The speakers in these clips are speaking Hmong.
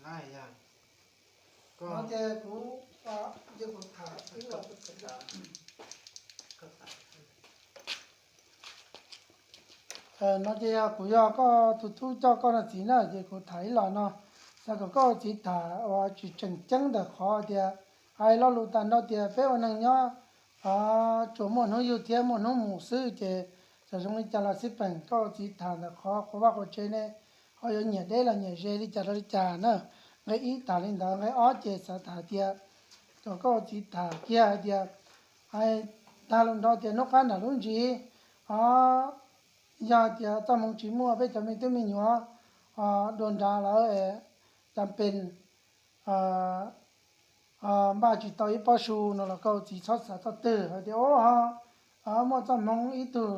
Yog, no ces kuv, kuv tham ib los. No ces yog kuv yog koj tus tub coj koj no txiv na, ces kuv tham ib los no, xav kom koj ua txiv tham uas tsis tseem ceeb ntawm qhov tias, hais lo lus tag nrho tias peb ua neeg nyob tsuas muaj hnub yug thiab muaj hnub mus xwb, ces txawm zoo li cas los xij peem koj ua txiv tham ntawm qhov quas vaj quas tsev ne, ho yuav nyiam deb los nyiam ze li cas rau li cas na. Nqe ib tham li ntawd, nqe ob ces xav tham tias kom koj ua txiv tham kiag hais tias, hais tag lus nrho tias hnub qab nram lub ntsis, o, yog tias txoj hmoov tsis muaj, peb cov me tub me nyuam dua nrad lawm, cas pes npaj tsis tau ib pob su no los koj ua txiv txhob xav txoj twg hais tias, o, muaj txoj hmoov ib tug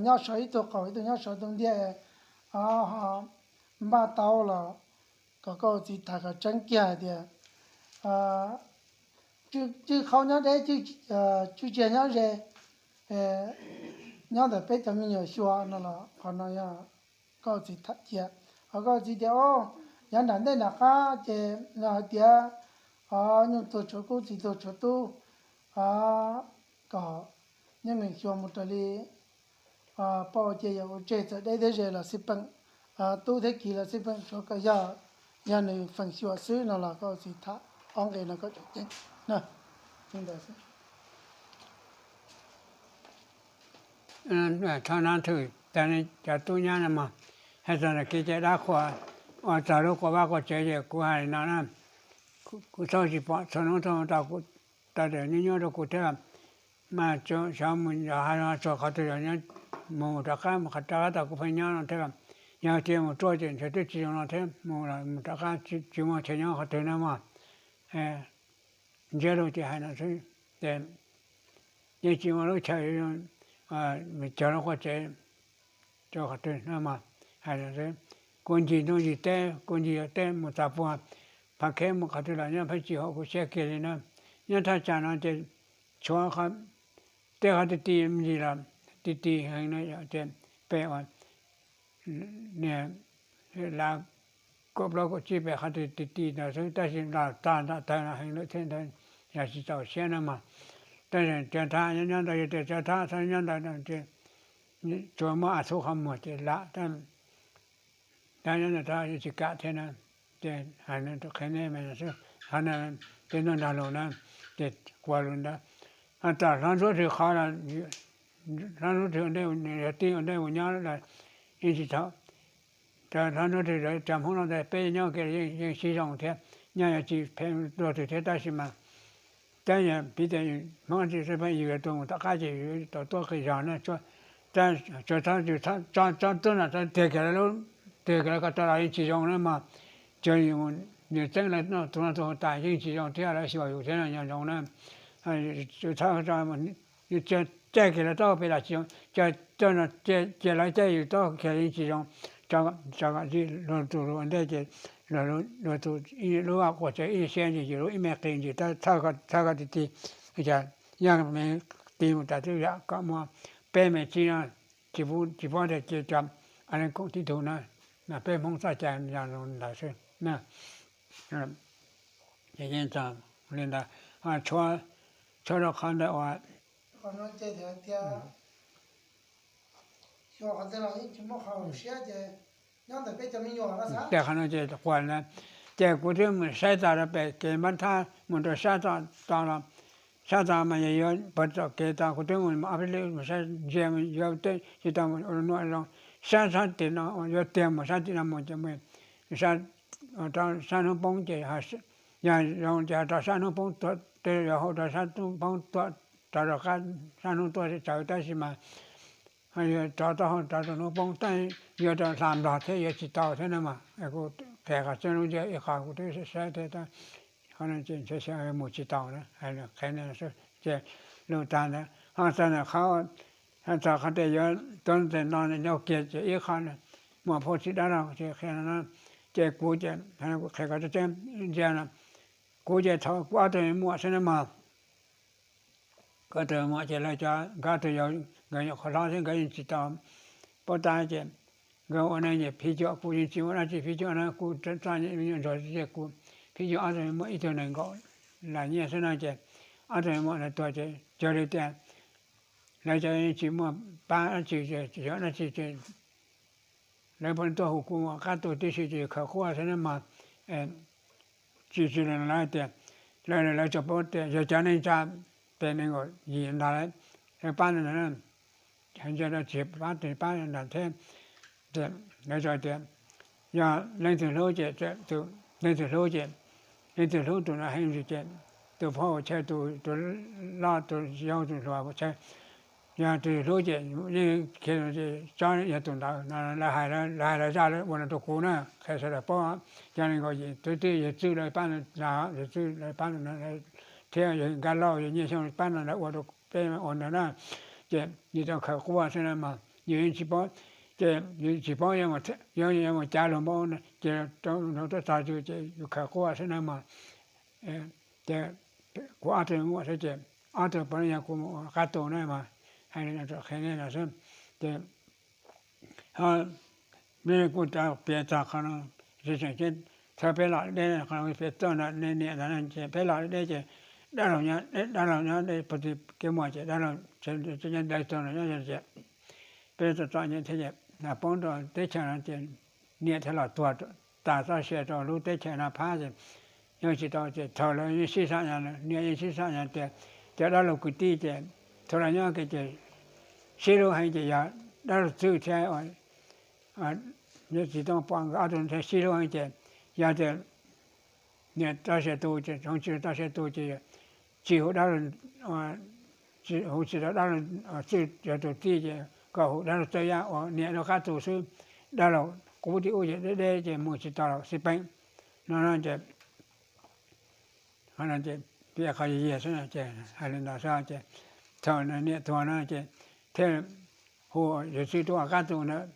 nyob sawv ib tug qaum, ib tug nyob sawv tus ntiaj, o, npaj tau los kom koj ua txiv tham kom tseeb kiag hais tias, tswj qhov nyob deb, tswj tsiaj nyob ze, nyob ntawm peb cov me nyuam xyuas no los qhov no yog koj ua txiv tham cia. Ho koj ua txiv tias, o, yav nram ntej nram qab ces yog hais tias, o, nyuj tuag tshuav kub, txiv tuag tshuav tub, o, kom neb meem xyuas mus raws li poj ua cia yawm ua tseg, txawm deb thiab ze los xij peem, tub thiab kiv los xij peem, tsuav kom yog, yog nws feem xyuas xwb no los koj ua txiv tham ob nqe no kom tseem ceeb na. Thov nab thwm tas cov tub nyab no mog, hais txog ntawm kev cai dab qhuas uas txog lub quas vaj quas tsev ces kuv hais li no na, kuv txhawj tsis pom txhua hnub txhua hmo tau kuv, tau tias nyuaj nyuaj rau kuv thiab, mas xyov mus yos hav zoov tsuag qhov twg los mus rov qab, mus rov qab tau kuv pheej nyob no thiab. Yog tias mus ruaj ces ntshe twb tsis zoo no thiab, mus mus rov qab tsis muaj chaw nyob qhov twg na mog. Ntsiab lus ces hais no xwb, ces yeej tsis muaj lub chaw cog lub quas tsev rau qhov twg no mog. Hais no xwb, kuv ncig ntuj ncig teb, kuv ncig teb mus txog puag Phav Kheb mus qhov twg los nyob pheej tsis haum kuv siab kiag li na. Nyob thaj tsam no ces tshuav tej qhov ti ti me ntsis los ti ti heev no ces pem uas niag lav kaum plaub kaum tsib pem qhov twg ti ti ntawd xwb, tab sis los txog nram tawg no heev lawm thiab ntawd, yog tsis txaus siab no mas. Tab sis Tsav Thab nyob nyob ntawd, yog tias Tsav Thab txhob nyob ntawd no ces tsuas muab a txhub qhov muag ces lam, tab nyob ntawd tsis kam thiab na. Ces hais no rau qhia nej me xwb, qhov no ces ntuj nrog lus na, ces kuas lus ntawd. Ho tom hlob Ntsuab Rwg qhov los, hlob Ntsuab Rwg ua ntej, yog tij ua ntej mus nyob los yeej tsis tau. Hlob Ntsuab Rwg cov Hmoob no ntawd peb nyob kiag yeej sib zoo thiab, nyob yuav tsis phem luag twg thiab, tab sis mas tab yog piv tias Hmoob tsis pheej, yus yuav tuag mus tom qab ces yus tau tuaj qis zog na. Tsuas txhob, txhob tuaj no tiag kiag, tiag kiag lawv ko taw los yeej tsis zoo na mog. Tsuas yus txeeb lawv noj tus no tus haus tas yeej tsis zoo thiab, lawv xyuas yus thiab no yog zoo na. Txhob caij kiag lawv taub hau pem los tsis zoo, cia lawv caij yus taub hau kiag yeej tsis zoo. Tso kom luag tus luag ua ntej ces luag tus ib lub vaj quas tsev ib siab ntsis, yus lub ib me qis ntsis, txhawj koj ti ti, cas yog me ti mus tas twb yam kom muaj peb me tsib no, tsis paub tias cia cov a leej koom tib tug na, mas peb Hmoob txoj cai yog ntawd xwb na. Ces yeej txog li ntawd, tshuav rau qhov ntawd uas qhov no ces kuv twb mus saib txog rau pem kev npab thab mus rau sab tod los, sab tod mas yog yuav pov txog kev tod, kuv twb mus ob peb lwm mus saib ntsia yuav tej tsis tau ua nuj zoo, sab sab tim no yuav tiag mus sab tim no mus ces mus rau sab hnub poob ces yog zoo ces rau sab hnub poob, tej yuav hau rau sab hnub poob tuaj, rov rau qab sab hnub tuaj tsis tsawv, tab sis mas yuav rov taub hau rov rau hnub poob, tab yuav rau hla nplog thiab yuav tsis tau thiab no mas kuv qhia qhov tseeb lub ntsiab ib qho kuv twb saib thiab, qhov no ces ntshe mus tsis tau na, qhia ces lus tag ntawd ho txog ntawm qhov, txog qhov tias yuav tuav tes no nyob kiag ces ib qho muam phauj txiv dab laug ces qhia no, ces kuv ces kuv qhia kom tseeb ntsia no, kuv ces thaum kuv ob tug muam xwb na mog, kuv ob tug muam ces lawv cov nkawd ob tug yau, nkawd nyuam qhuav hlob thiab nkawd yeej tsis tau paub tab ces nkawd ua neej ces phib cuam, kuv yeej tsis muaj dab tsi phib cuam na, kuv txom nyem me nyuam ntsuag ces kuv phib cuam, ob tug muaj ib tug nees nkaum las nyiaj xwb na ces ob tug muam ntawd tuag ces cuag li tias lawv cov yeej tsis muaj pab dab tsi, tsis yog dab tsi ces lawv pheej tuaj hu kuv mus qab tu tib si ces yus khawv quaj xwb na mas tsis tsis li lawv tias, lawv lawv tsuas paub tias yog cov neej tsa tes nees nkaum yim ntag lawv pab ntawd na, ntsia rau tsis pab tes pab ntawd thiab. Lawv tsuas tias yog leej twg hlub ces, leej twg hlub ces, leej twg hlub tus no heev ces, tus phauj ua chawj, tus loj tus yau tus hluas ua chawj, yog tus hlub ces yeej khiav tsob yog tus ntawd no. Lawv hais, lawv hais lawv zaj lawv ua no rau kuv na, qhia sawv daws paub. Cov nees nkaum yim twb twb yog txwj lawv pab ntawd, yog txwj lawv pab ntawd thiab yog Nkaj Lauj yog Nyiaj Xyooj pab ntawd ua rau peb ua ntawd na. Ces yus tau khawv quaj xwb na mas yus yeej tsis paub, ces yus tsis paub yuav mus cav luag npaum ces rau nraud tuaj txog yus ces yus khawv quaj xwb na mas. Ces kuv ob tug muam xwb ces ob tug puav leej yog kuv mus ua qab tu na mas hais li no rau qhia nej no xwb. Ces kuj tau piav txog qhov no, tseem tseem txhawb peb los deb, qhov no piav txog ntawm nej niam ntawd ces peb los deb ces dab laug nyob, dab laug nyob deb puag tim kev muag ces dab laug nyob dawb tuag no nyob ces peb txom txom nyem thiab ces poob rau teb chaws no ces niam thiaj los tuag tas txoj sia rau lub teb chaws no phab ces yog tsis tau ces thaum lawv yeej sib xam, niam yeej sib xam tias cov dab laug kwv tij ces thaum lawv nyob ke ces sib hlub heev ces yog dab laug txwj thiab, yog tsis tau pom nkawd ob tug thiab sib hlub heev ces yog tias niam txoj sia tu ces tsoov tsis txoj sia tu ces tsis hu dab laug, tsis hu tsis tau dab laug txwj yog tus tij ces kom hu dab laug Txawj Yaj uas niam lub qab tu xwb. Dab laug qub tim ub ces deb deb ces mus tsis tau xib peeb no no ces qhov no ces piav qhov yog yog xwb no ces hais li ntawd xwb ces thaum niam tuag no ces thiaj hu yawm txwj tuaj ua qab tu ntawd,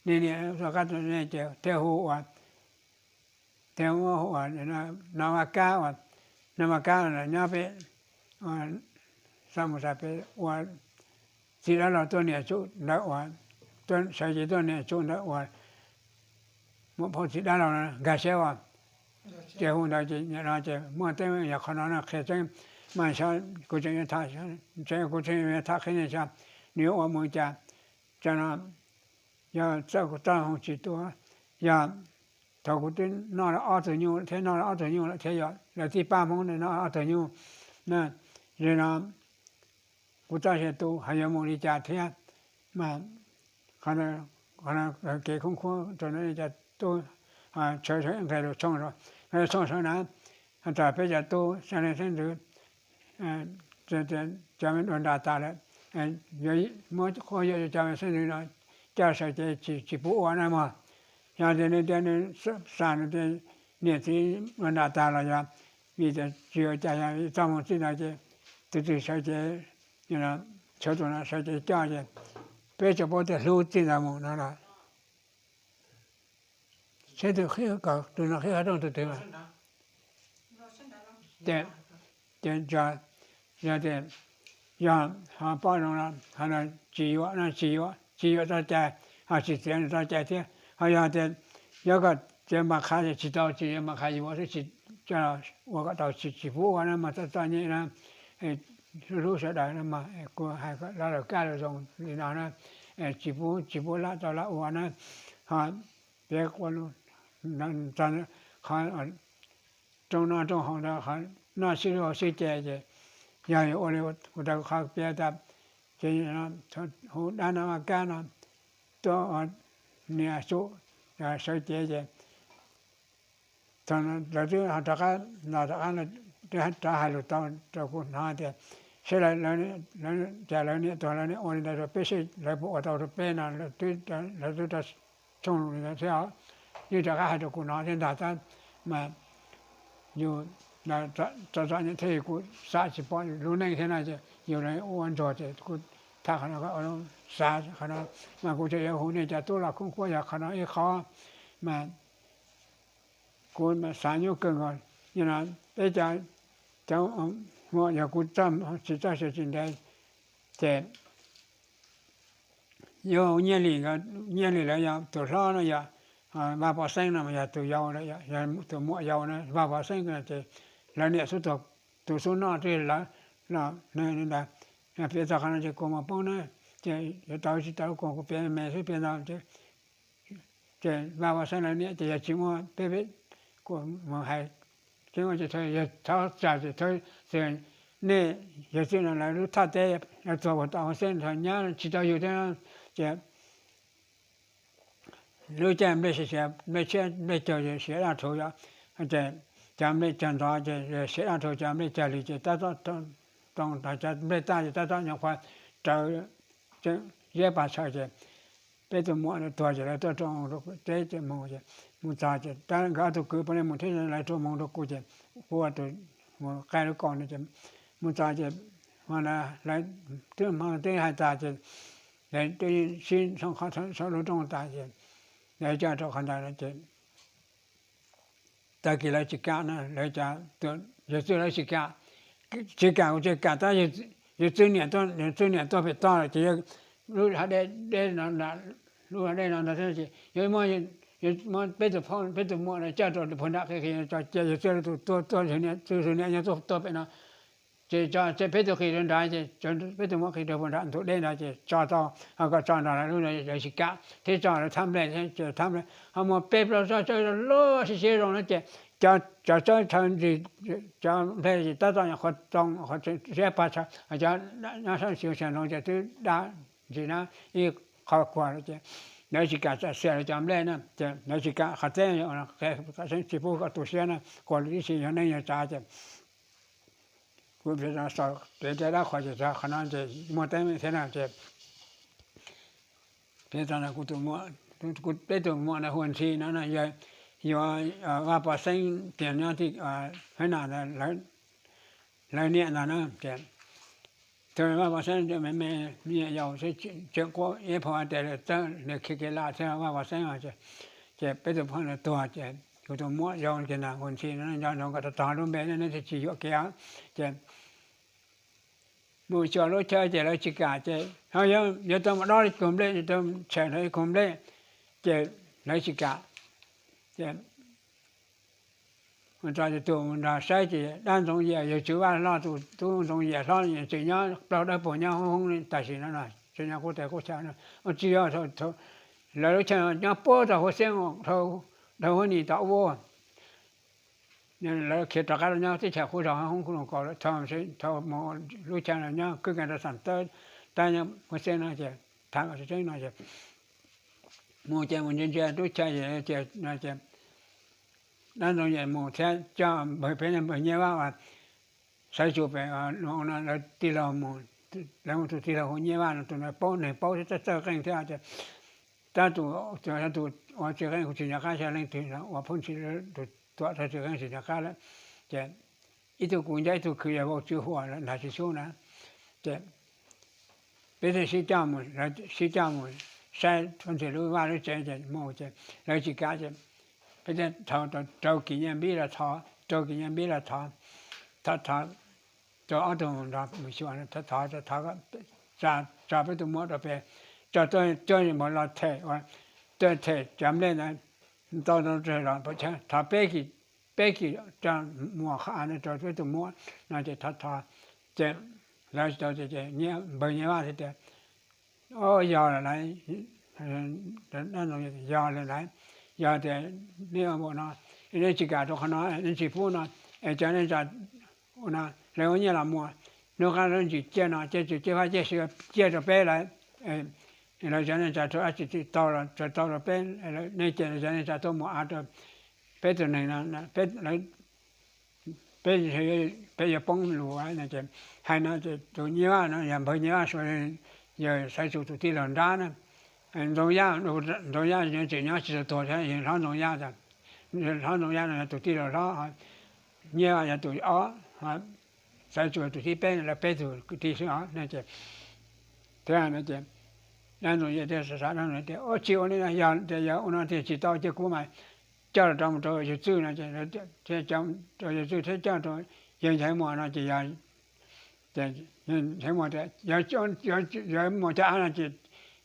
niam niam tuaj ua qab tu ne ces thiaj hu ua, thiaj muab hu ua Nab Vaj Kab uas, Nab Vaj Kab nyob pem Xa Mus Xas pem ua txiv dab laug tuaj niam tsum ntawd uas, sawv cev tuaj niam tsum ntawd uas muam phauj txiv dab laug no nkag siab ua. Ces hu ntawd ces nim no ces muaj teeb meem yog qhov no no qhia tseeb. Mas xyov kuv tseem yuav tham, kuv tseem yuav tham qhia nej xyov nws yuav ua mus cas. Tsam no yog txawj kuv txoj hmoo tsis tuaj, yog thaum kuv twb noj lawm ob tug nyuj thiab noj lawm ob tug nyuj lawm thiab yog lawv tib pab Hmoob noj ob tug nyuj na, yog no kuv txoj sia tu ho yuav mus li cas thiab. Mas qhov no, qhov no kev khoob khuab rau nej cov tub, tshawv nqe lus tshooj, nqe lus tshooj saud na, tas peb cov tub xeeb leej xeeb ntxwv, cov me dua nram tas lawm, yuav muab quab yuam cov me xeeb ntxwv no coj sawv cev tsis pub ua na mog. Yog tias nws tias nws xa nws tias niam txiv dua nram tas los yog vim tias tsis ua cas, yog txoj hmoo txij ntawd ces tus twg sawv cev, sawv tus no sawv cev coj ces peb tsuas paub tias hlub txij ntawd mus no los. Seb tus qhib kom tus no qhib qhov rooj tus twg mas. Ces, ces yog tias, yog ho poj zoo no ho tsis yuam no, tsis yuam, tsis yuam txoj cai, ho tsis txiav nws txoj cai thiab, ho yog tias yuav kom txiav npas qha ces tsis tau, tsis yuav npas qha yuav xwb, tsis ua kom tau, tsis pub ua na mas txom txom nyem na. Hlub hlub sawv daws no mas kuv hais kom lawv kaj lawv zoo li no na, tsis pub, tsis pub lam tau lam ua na. Ho peb ua qhov rooj noj rooj haus ntawd, qhov noj sib hlub sib ce ces yog yuav ua li kuv rau qhov piav tas, ces hu dab Nab Vaj Kab no tuaj niam sum sawv cev ces thaum lawv twb rov qab los rov qab, twb rov hais lus tau rau kuv hnov tias seb lawv, cas lawv niam tuag lawv niam ua li ntawd rau peb seb lawv puas ua tau rau peb no, lawv twb rov tshooj lus li ntawd thiab. Yeej rov qab hais rau kuv hnov thiab ntag tab mas yus txom txom nyem thiab kuv xav tsis pom lub neej thiab no ces yus ua ntsuag ces kuv tham qhov no, xav qhov no. Mas kuv tseem yuav hu nej cov tub los khoob khuab yog qhov no ib qho mas kuv xav nyuaj kawg nkaus. Yog no peb cov, cov muam yog kuv tsis txoj sia tsis ntev ces Yog Nyiaj Lim, Nyiaj Lim lawv yog tus hlob no yog Vaj Pov Xeeb no mas yog tus yau, yog tus muam yau na. Vaj Pov Xeeb ces lawv niam xub tuag, tus xub noj twg lawv los ntag. Piav txog qhov no ces kuv mus poob na, ces yuav tau tsis tau kuv, kuv piav me xwb piav ntau. Ces Vaj Pov Xeeb lawv niam ces yog tsis muaj peb, kuv mus hais, tsis muaj ces yog thov txam ces thov xwm nej yog txwj no lawv lub thaj teb lawv tuag puag tom Huab Xeeb thaum nyab tsis tau yug thiab, ces lub caij nplej siav, nplej tshiab nplej caug siav daj rhuv, ces cov nplej cag ntxov ces siav daj rhuv, cov nplej cag li ces tab tom, cov nplej taj ces tab tom nyuam qhuav rawv ziab pag tshaw ces peb tus muam tuag ces lawv tuaj rau teb ces mus, ces mus txog ces tab nkawd ob tug kwv puav leej mus thiab, lawv tuaj mus rau kuv ces kuv ua tus mus qaij lub kaus no ces mus txog ces lawv twb hmo twb hais tas ces lawv twb sib sau lub rooj tas ces lawv coj rau qhov ntawd no ces tag kis lawv tsis kam na, lawv cov yawg txwj lawv tsis kam, tsis kam kuv tsis kam tab yawg txwj niam, yawg txwj niam tuaj pem toj lawm ces yog lub hav dej, dej no, lub hav dej no ntag thiab ces yuav muab peb tus phooj peb tus muam no coj rau puag nram qis, qis cia yawg txwj tus tuaj, tuaj, txwj niam nyob tuaj pem no ces tso peb tus qis rau nrad ces peb tus muam qis rau puag nram ntug dej nrad ces tso tau, ho kom tso nrog lawv lub no lawv tsis kam thiab, tso lawv thab nplej thiab ces thab nplej ho muaj peb plaub tsob tsawb loj siab siab zoo no ces cov tsawb thaw ntsis, cov nplej ces tab tom nyuam qhuav txoo, nyuam qhuav siab pag tshaw, cov nyob sab xyov xyov ntoo ces twb daj ntsis na, ib qho kuag lawm ces lawv tsis kam txam xiam lawv cov nplej na ces lawv tsis kam qhov teb, tsis pub kom tu siab na, kuas lawv ib si yog neej yog tsav ces kuv piav txog dab qhuas ces txog qhov no ces muaj teeb meem thiab no ces piav txog kuv tus muam, peb tus muam no hu ua Ntxhi no no yog, yuav Vaj Pov Xeeb tias nyob tim Hab Nas ntawd, lawv niam ntawd na ces tus Vaj Pov Xeeb me me, me nyuam yaus xwb, tseem quaj ib phaum tes lawm txawj nws khi kev lam thiab Vaj Pov Xeeb ces peb tus phooj no tuag ces kuv tus muam yau kiag ntag hu Ntxhi no, nco ntsoov kom tau tog lub npe ne, nej thiaj tsis yuam kev os. Ces mus xyuas lub chaw ces lawv tsis kam ces ho yuav tau mus dob ib kug nplej, tau tshem ib kug nplej ces lawv tsis kam. Ces mus txog ces tus mus nrog saib ces dab Ntxoov Yias, yawg Tswv Vaj Loj tus tub Ntxoov Yias hlob tseem nyob plaub dawb paug nyob hoob hoob tam sim no, tseem nyob qub teg qub chaw no. Ua tsis yog, lawv lub chaw nyob puag tod Huab Xeeb, dhau Huab Nis tom ub. Lawv khiav rov qab los nyob teb chaws qub zos hoob hoob Loos Kaus lawm, thaum mus lub chaw no nyob kwj kev rau Xam Tawb, tab nyob Huab Xeeb no ces tham kom tseeb no ces mus ces mus ntsia ntsia lub chaw ces no ces dab Ntxoov Yias mus thiab coj npawg peb npawg Nyiaj Vaj uas Xaiv Tsu pem no lawv tij laug mus, lawv muaj tus tij laug hu Nyiaj Vaj no, tus ntawd paub neeg paub thiab txawj txawj qeej thiab ces tab tus, tus ua txiv qeej kuv tsis nco qab xyov leej twg ua phooj ywg, tus tuam txog txiv qeej tsis nco qab lawm. Ces ib tug kuv nco ib tug khwv yog Vauj Tswv Huam ntag tsis xub na. Ces peb thiaj sib coj mus, lawv sib coj mus saib Txuas Ntxhi lub vaj lub tsev ces mus ces lawv tsis kam ces peb thiaj thov rau Kim Nyiaj Npib los thov, rau Kim Nyiaj Npib los thov, thov thov rau ob tug nrog mus xyuas, thov thov, tsa peb tus muam rau pem, tso tuaj, tuaj mus los them, tuaj them cov nplej ntawd, tau los thov peb kis, peb kis tso mus qhov av no rau peb tus muam no ces thov thov, ces lawv tsis tau ces npawg Nyiaj Vaj thiaj tias, o, yog lawm lauj, yog lawm lauj, yog tias nej ua npaum no, nej tsis kam rau qhov no, nej tsis pub no, es cov nej tso ua no, lawv ua nyiaj los muag, hnub qab lawv ntsis ciaj no, ciaj tsw ciaj fab ciaj sw ciaj rau peb lawm, lawv cov nej tso rau dab tsi tsis tau los tso tau rau peb, nej cia cov nej tso tuaj mus av rau peb tus neeg no, peb, peb, peb yuav poob lus no ces, hais no ces tus Nyiaj Vaj no yog npawg Nyiaj Vaj Suav, yog Xaiv Tsu tus tij laug nrab na. Ntxoov Yaj, Ntxoov Yaj tseem nyob tsis tau tuag thiab, yog hlob Ntxoov Yaj, hlob Ntxoov Yaj no yog tus tij laug hlob, Nyiaj Vaj yog tus ob, Xaiv Tsu tus thib peb, lawv peb tug kwv tij xwb os no ces, thiab no ces dab Ntxoov Yaj thiaj xav xav, dab Ntxoov Yaj tias, o, tsis ua li no, yog tias yog ua no tias tsis tau ces kuv mas coj los rau mus rau yawg Txwj no ces, thiaj rau yawg Txwj thiab coj rau yawg Nchaiv Muas no ces, yawg Nchaiv Muas tias, yawg Nchaiv Muas cov av no ces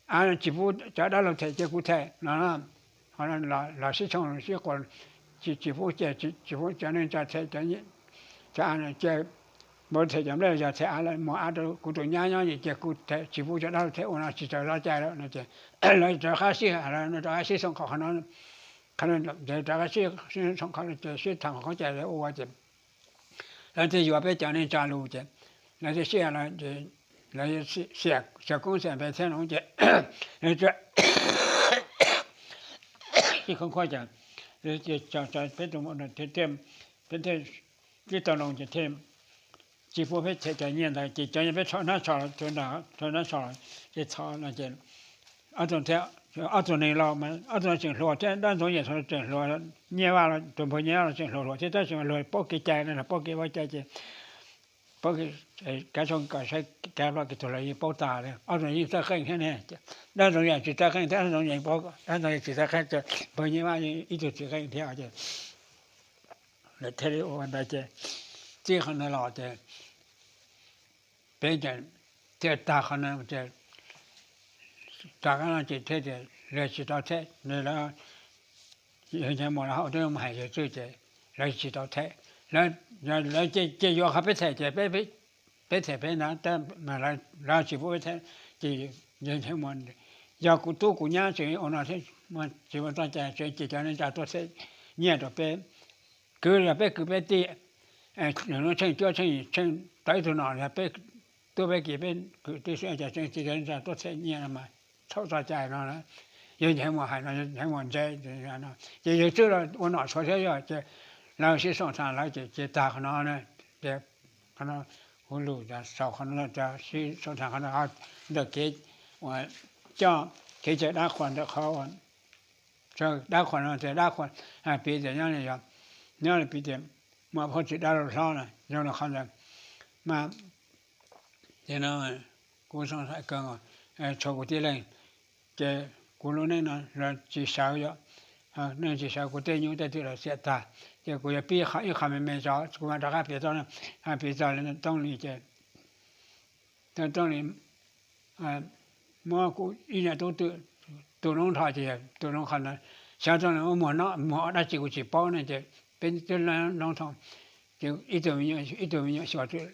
tsis pub cov dab laug them ces kuv them no. Los sib tshooj sib quas, tsis pub ces tsis pub cov neej tsa them, cov cia npawg them cov nplej los yog them av los muag av rau kuv tus nyab nyob ces kuv them, tsis pub cov dab laug them ua no tsis txawm txoj cai lawm no ces lawv rov qab sib, rov qab sib xoom qhov no, rov qab sib xoom qhov no ces sib tham qhov cai ua ces lawv thiaj yuav peb cov neej tsa lus ces lawv thiaj sib, lawv xiam koob xiam npe thiab no ces lawv ib khoob khuab ces peb tus, peb thiaj tib tau loo ces thiaj tsis pub peb them cov nyiaj ntawd ces cov nyiaj peb rho hnab tso, rho hnab tso ces txhom no ces ob tug thiab, ob tug neeg los mas ob tug no tseem hluas thiab, dab ntxoov yam tseem hluas, Nyiaj Vaj los tus npawg Nyiaj Vaj los tseem hluas hluas thiab, tab sis mas luag paub kev cai no, luag paub kev ua cai ces paub kav tsoo kom saib kav plo kev tug los yeej paub tas li. Ob tug yeej txawj qeej thiab ne, dab ntxoov yam tsis txawj qeej thiab, dab ntxoov yam paub, dab ntxoov yam tsis txawj qeej ces npawg Nyiaj Vaj ib tug tsis qeej thiab ces lawv thiaj li ua ntawd ces txij qhov ntawd los ces peb thiaj tag qhov no ces rov qab no ces thiaj tias lawv tsis tau them, yawg Nchaiv Muas lawv hauv teb mus hais yawg Txwj ces lawv tsis tau them. Lawv ces yuav qhov peb them ces peb them peb ntag, lawv tsis pub peb them ces yawg Nchaiv Muas, yog kuv tub kuv nyab tseem ua no thiab, tsis muaj txoj cai, tseem cia cov neej tsa tuaj them nyiaj rau peb, kwv los yog peb kwv peb tij, lub tsheej cuab tsheej tsheej tau ib tug nom los yog peb tub peb kiv peb kwv tij xwb, cas tseem cia cov neej tsa tuaj them nyiaj no mas txhaum txoj cai no na. Yawg Nchaiv Muas hais no, Nchaiv Muas ntse no ces yawg Txwj los ua nom tshuav thiab yog ces lawv sib xoom tham lawv ces cia tag qhov no na. Ces qhov no kuv lus xaus qhov no, sib xoom tham qhov no ntawm kev uas coj kev cai dab qhuas ntawm qhov uas dab qhuas no tias dab qhuas, piv tias nyob li yog, nyob li piv tias muaj phauj txiv dab laug hlob na, zoo li qhov ntawd mas ces no kuv xav kawg, tshuav kuv tib leeg ces kuv lub neej no los tsis sawv yom, neej tsis sawv, kuv tej nyuj tej twm los xiam tag ces kuv yuav pib ib qho me me tso kuv mam rov qab piav txog, piav txog Tooj Lis ces Tooj Lis muab kuv ib niam tub twm tu noob nrho ces tu noob qhov ntawd, xyov Tooj Lis muab muag noj muag dab tsi kuv tsis paub ne ces peb twb noob tho ces ib tug me nyuam xyuas twm,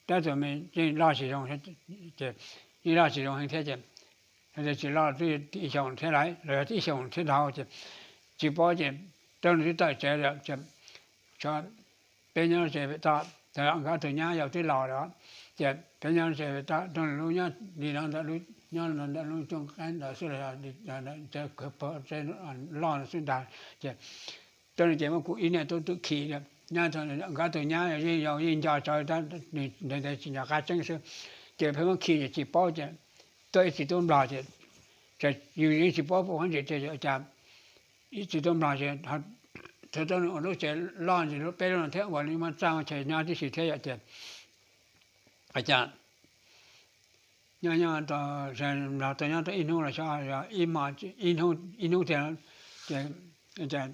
tab tus me yeej loj tsis zoo, ces yeej loj tsis zoo heev thiab ces tsis loj twb ib xyoos thiab lawm los yog ib xyoos thiab dhau ces tsis paub ces Tooj Lis twb tawm tsev lawm ces peb nyob tsev pem toj, nkawd tus nyab yau twb laus lawm ces peb nyob tsev pem toj, Tooj Lis lub nyob li no ntawm lub, nyob ntawm lub cooj qaib ntawd xwb los yog loj xwb ntag ces Tooj Lis ces muab kuv ib niam tub twm khi nyob, nkawd tus nyab yeej yau yeej nco tsawv, nws ntev ntev tsis nco qab tseeb xwb ces pheej muab khi ces tsis paub ces tuaj ib txiv tub nplog ces yus yeej tsis paub puas qab ntsis tias cas ib txiv tub nplog ces thaum Tooj Lis ua lub tsev loj ntsis lub peb lub no thiab ua li muaj txaj muaj chaw nyob tib si thiab yom ces cas nyob nyob nplog tau nyob tau ib hnub los xyov ib hmo, ib hnub tiag ces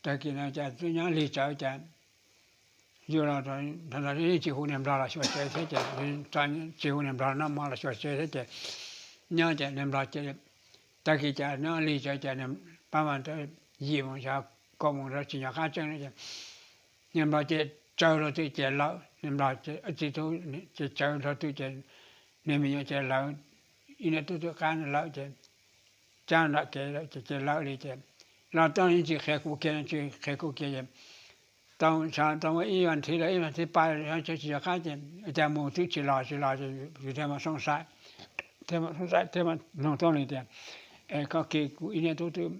tag kis no cas twb nyob lig tsawv cas yus los yeej tsis hu niag nplog los xyuas tsev thiab ces, tsis hu niag nplog noj mov los xyuas tsev thiab ces nyob ces niag nplog ces tag kis cas nyob lig tsawv ces pab mas yim mus xyov kaum moos ntawd tsis nco qab tseeb ces niag nplog ces tsawv hlo twm ces lawm, niag nplog ces txiv tub ces tsawv hlo twm ces niag me nyuam ces lawv, ib niam tub twm qab lawm ces cab nram kev lawm ces ces lawm li ces los Tooj Lis tsis qhia kuv kiag, tsis qhia kuv kiag ces tau, tau muaj ib vas thiv los ib vas thiv pais tsis nco qab ces cas mus twb tsis los tsis los ces yus thiaj mam xoom xaim, thiaj mam xoom xaim thiaj mam nug Tooj Lis tias, es koj khi kuv ib niam tub twm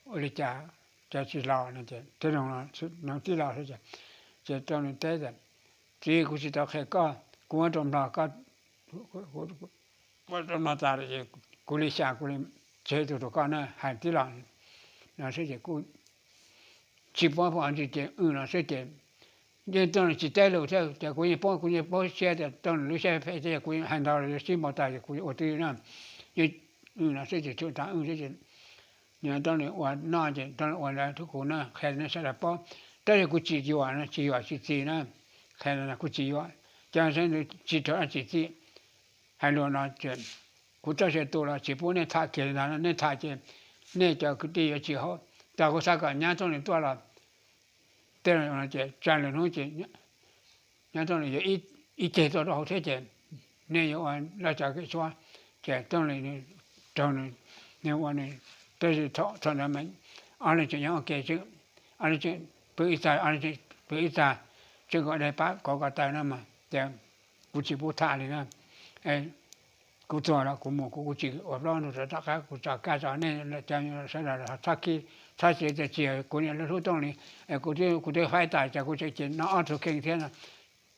ua li cas, cas tsis los no ces thiaj nug tij laug xwb ces, ces Tooj Lis teb tias, txiv, kuv tsis tau qhia koj, kuv muab rau nplog koj, kuv muab rau nplog tas lawm ces kuv li xya kuv li tseg tus rau koj na, hais tij laug no xwb ces kuj tsis paub ua ntsis ces w no xwb ces yeej Tooj Lis tsis teb lus thiab ces kuv yeej paub, kuv yeej paub siab tias Tooj Lis lub siab phem thiab kuv yeej hais ntau los yuav sib npau taws ces kuv ua twj ywm na, yeej w no xwb ces tsuas tas w xwb ces Tooj Lis ua noj ces Tooj Lis ua ntawd thub kuv na, qhia nej sawv daws paub, tab sis kuv tsis yuam, tsis yuam tsis txi na, qhia kuv tsis yuam, cov tsis rau dab tsi txi. Hais lus no ces Kuv txoj sia tu los tsis pub nej tham kiag li ntag, nej tham ces nej cov kwv tij yuav tsis haum. Tag kuv xav kom nyab Txooj Lis tuaj los tej ces tsam lwm hnub ces nyab Txooj Lis yuav ib ceg tuaj rau hauv thiab ces nej yuav ua laj tsa kev tshuab. Ces Txooj Lis nws raug nws, nws ua nws, tab sis thaum ntawd mas ob leeg tseem nyob ua ke, ob leeg tseem pw ib txag, ob leeg tseem pw ib txag, tseem kom dai pab kov ko taw no mas ces kuv tsis pub tham li na. Kuv tuag los kuv mus, kuv kuv tsis ua plaub ntug rov tom qab, kuv tso kab tso nej sawv daws txhob khib, txhob txiav txim, kuv niam lub hlub Txooj Lis, kuv twb faib tas ces kuv tseem ces no ob tug kheej thiab no.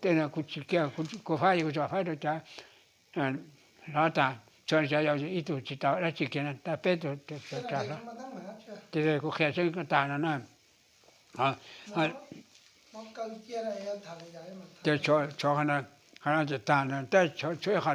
Tej no kuv tsis kiag, kuv faib kuv tsuas faib rau cov hlob tas, txhua cov yau ib tug tsis tau dab tsi kiag no, tau peb tug hlob. Ces kuv qhia xwb tas no na. Ces tshuav qhov no, qhov no ces tag no, tej tshuav ib